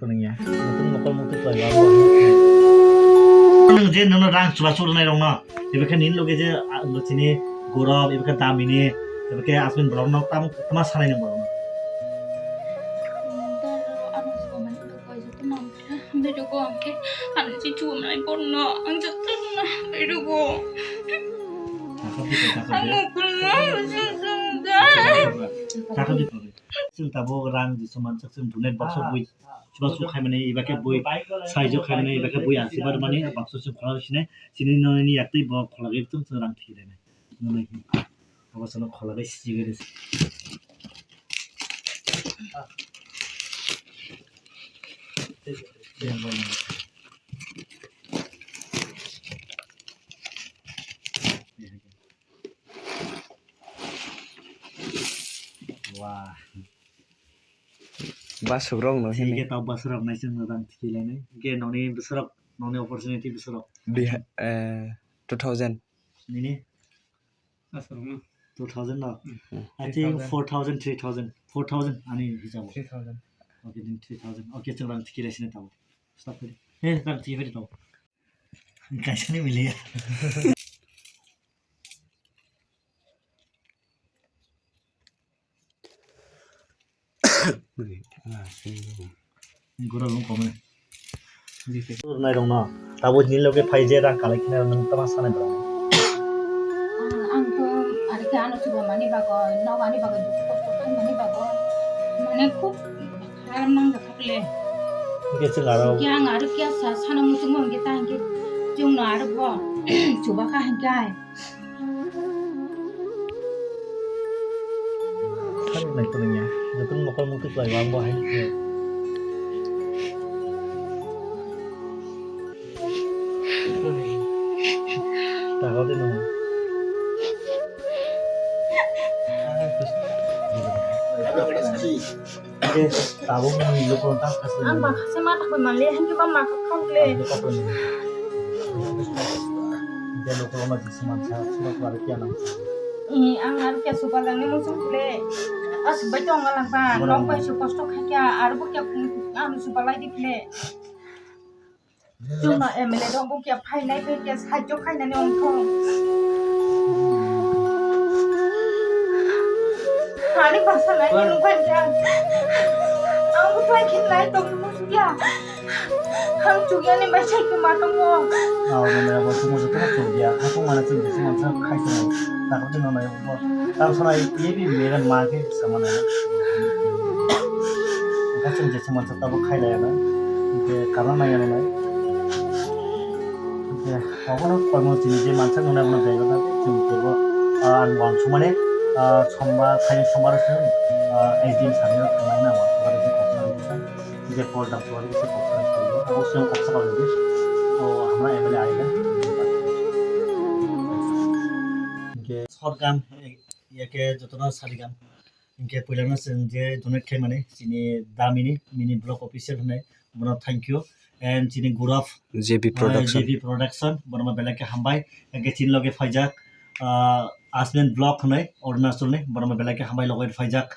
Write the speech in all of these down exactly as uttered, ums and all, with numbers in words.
Kwrwngya. Nokol mukti kwlai ba. Nwng je nono rang chubachu rwnai rokno, ebe khe nini loge je, ah, chini Gaurav, ebe khe Damini, ebe khe Asmin borokno tam, tama sanai nang borokno. Daro ano chuba mani kok bai joto nang khe, bero go ang khe, ano chi chuba mani borokno, ang joto na bero go. Takha di, takha di. Ang mukul ma, chuba da. Takha di. Chwng tabuk rang jesa mansak, chwng donate box o bui chubachu khaimani, eba khe bui saijo khaimani, eba khe bui asirwad mani box o chwng khwlai sinai, chini nini yaktwi bo khwlagwi chwng, chwng rang thwi lainai. Nunai khe abo chwngno khwlagwi sijigwi rw. Wah. Baswk rok no hini. Hingke tau baswk rok nai chwng no rang thwi lainai. Hingke noni bwswrok, noni opportunity bwswrok. Biha-, eh, two thousand. Nini? Aswk rok no. Two thousand no? Hmm. I think four thousand, three thousand. Four thousand ani hisabo. Three thousand. Okay, then three thousand. Okay, chwng rang thwi laisini tau. Stop kori. Eh, rang thwi tau. Kaisa ni miliya. Gura rung kome. Nai rung no. Tabo ni loge phai je rang kalai khina nung tama sanai bra. Ang to ari ke ano chuba mani bagoi, no ani bagoi, dukh kosto khai mani bagoi. Mane khub haram nang jakha le. Hingke chwng aro. Hingke ang aro kya sa, sana muchung hingke ta hingke chwng no aro bo chuba kha hingke ai. Thani nai kwrwngya. Jotono mokol mukti kwlai o, ang bo hai khe. Tago de nung. Tabuk nang lukurok tang khasni. Ang ba khasni ma tak bai mali, hingke ba ma kha khak le. Ang kha khak le. Hingke lukurok ma jisi mansa, sura sura kya nang. Eh, ang aro kya supa jang ni muchung le. Aswk bai tong lang ba, nok bai su kosto kha kya, aro bo kya, ano supa lai di le. Chwngno M L A rok bo khe phainai, phai khe sahajyo khainani ongthong. Ani bwsa nai nung kha khe ang. Ang bo phai khe nai tong muchungya. Ang chukya ni bai sai khe ma tongo. Ang bo nai bo chukya. Ang bo nai chukya. Ang bo nai chukya. Ang bo nai chukya. Tamo sana iye bi mere ma ke samana. Engka chwng jesa mansa tabo khailaya na. Engke kana naya na nai. Engke abono koimo chini je mansa nuna bono bego na chwng tebo, ah, ang wansukmani, ah, sombar, thani sombar chwng, ah, S D M sir no thangnai na wansukmani je koksa. Hingke Paul Dam Tiwari kisa kok sanai phaio, abo siyang kok sakha lagi. O, hamya M L A aiya. Hingke Sorgam, ya khe jotono Sarigam. Hingke puilano chwng je donate khaimani, chini Damini, mini block official hwnwi, bono thank you. And chini Guraf, J B ah, Production. J B Production, bono belai khe hambai. Hingke chini loge phaijak, ah, Asmin Block hwnwi, Arunachal ni, bono belai khe hambai loge phaijak.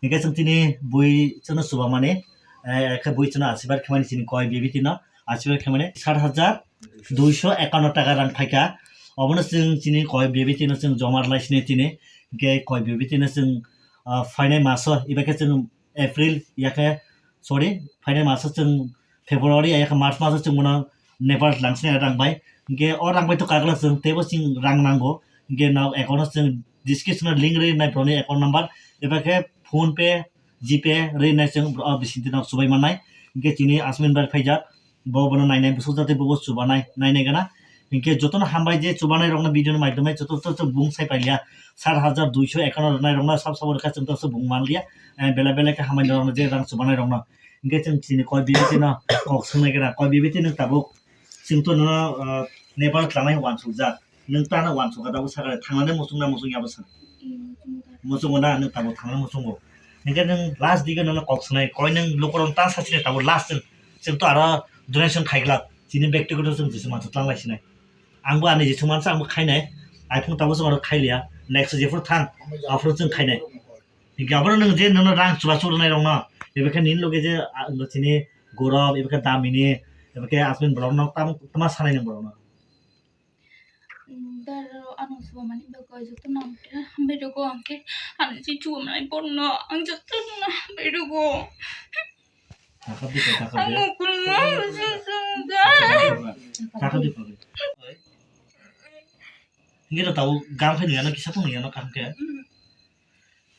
Hingke chwng chini bui chwngno chubamani, eh, khe bui chwngno asirwad khaimani chini koi bibiti no asirwad khaimani sat hajar duiso ekanno taka rang phaikha. Obono chwng chini koi bibiti no chwng joma rwlai sini tini. Hingke koi bibiti no chwng, ah, phainai maso, iba khe chwng April, ya khe, sorry, phainai maso chwng February, ya khe March maso chwng bono Nepal lang sini rang bai. Hingke o rang bai to kagla chwng teibo chwng rang nango. Hingke nao account o chwng description o link ri nai borokni account number. Eba khe PhonePe, GPay ri nai chwng o bisingtwi no chubai mannai. Hingke chini Asmin bai phaijak. Bo bono nainai bwswk jatwi bobo chubanai, nainai gana. Hingke jotono hambai je chubanai rokno video ni maidome joto joto bung sai pailiya. Sat hajar duiso account o rwnai rokno sab sabo rwkha chwng to bung manliya. Eh, belai belai khe hambai rokno je rang chubanai rokno. Hingke chwng chini koi bibiti no kok swngnai gana. Koi bibiti no tabuk chwng to nono, ah, Nepal tlangnai wansukjak. Nwng tano wansukha tabuk sakha thangnani muchungna muchungya bwsa. Muchungo na nwng tabuk thangnani muchungo. Hingke nwng last dige nono kok swnai, koi nwng lukurok ta sachini tabuk last chwng, chwng to aro donation khaiglak, chini bektigoto chwng jesa mansa tlanglai sinai. Angbo ani jesa mansa angbo khainai, iphung tabuk chwng aro khailiya, next jephuru thang, aphuru chwng khainai. Hingke abono nwng je nono rang chubachu rwnai rokno, ebe khe nini loge je, ah, chini Gorok, iba khe damini, iba khe aswk borokno tam-, tama sanai nang borokno. Daro ano suba mani bagwi joto nam hambai rwgo, ang khe ano si chuba mani borokno ang joto no hambai rwgo. Takap di, takap di. Ang mukul no susuga. Takap di, takap di. Hingke to tabuk gam khe nuyano, kisa phung nuyano kaham khe.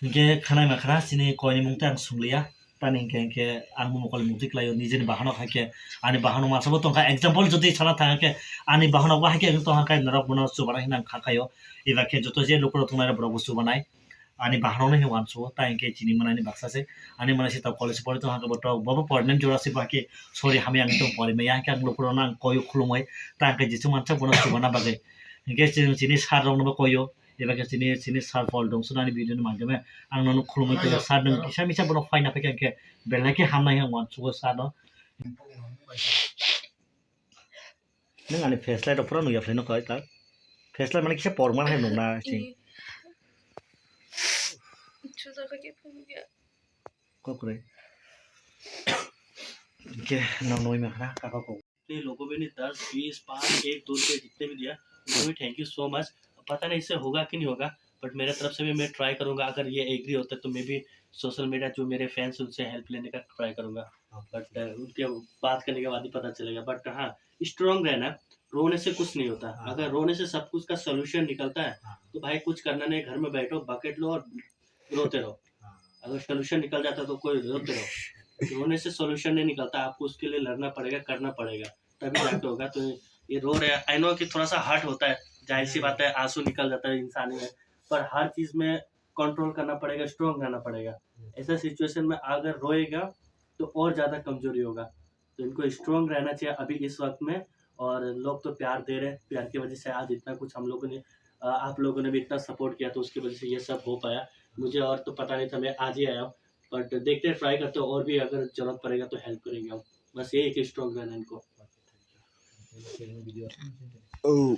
Hingke khanai ma khana chini koini mung tei ang sumliya. Tani hingke, hingke ang bo mokol mukti khlaio, nijeni bahanok hai khe, ani bahanok masa bo tongkha. Example jodi sana thang khe, ani bahanok bo hai khe tongkha khe norok bono chubana hinang kha khaio. Eba khe joto je lukurok tongnai borok bo chubanai. Ani bahanokno hwnwi uansukgo, ta hwnkhe chini manani baksa se. Ani manai se tok college pori tongkha, bo tok, bo bo porinan jora se, ba khe sorry, hamya wngwi tong, pori maya, hwnkhe ang lukurokno ang koi khulumwi, ta hwnkhe Jisu mansak bono chubana bagwi. Hwnkhe chwng chini sir rokno bo koio, eba khe chini, chini sir Paul Dongsu nani video ni madhyome ang nono khulumwi koio, sir nwng kisa misa bono phaina phaikha hwnkhe belai khe hamnai hwnwi uansukgo sir no. Nang ani flashlight rok pura nukya phaino koi ta. Flashlight mane kisa porman hai nukna sing. Kokre. Ke nang noi ma khana kaka ko. अपने लोगों में ने दस, बीस, पाँच, एक, दो रुपये जितने भी दिया, उनको भी thank you so much। पता नहीं इससे होगा कि नहीं होगा, बट मेरे तरफ से भी मैं ट्राई करूँगा। अगर ये एग्री होता है तो मैं भी सोशल मीडिया जो मेरे फैंस हैं उनसे हेल्प लेने का ट्राई करूँगा। बट उनके बात करने के बाद ही पता चलेगा। बट हाँ, स्ट्रांग रहना, रोने से कुछ नहीं होता। हाँ। अगर रोने से सब कुछ का सोल्यूशन निकलता है, हाँ। तो भाई कुछ करना नहीं, घर में बैठो, बकेट लो और रोते रहो। हाँ। अगर सोल्यूशन निकल जाता तो कोई रोते रहो। रोने से सोल्यूशन नहीं निकलता, आपको उसके लिए लड़ना पड़ेगा, करना पड़ेगा, तभी जाके होगा। तो ये रो रहे हैं, आई नो कि थोड़ा सा हर्ट होता है, जाहिर सी बात है, आंसू निकल जाता है इंसान में, पर हर चीज में कंट्रोल करना पड़ेगा, स्ट्रांग रहना पड़ेगा। ऐसा सिचुएशन में अगर रोएगा तो और ज्यादा कमजोरी होगा। तो इनको स्ट्रांग रहना चाहिए अभी इस वक्त में। और लोग तो प्यार दे रहे हैं, प्यार की वजह से आज इतना कुछ हम लोगों ने, अ, आप लोगों ने भी इतना सपोर्ट किया, तो उसकी वजह से ये सब हो पाया। मुझे और तो पता नहीं था, मैं आज ही आया हूँ, बट देखते हैं, ट्राई करते हैं, और भी अगर जरूरत पड़ेगा तो हेल्प करेंगे हम। बस यही है कि स्ट्रांग रहना इनको। Oh।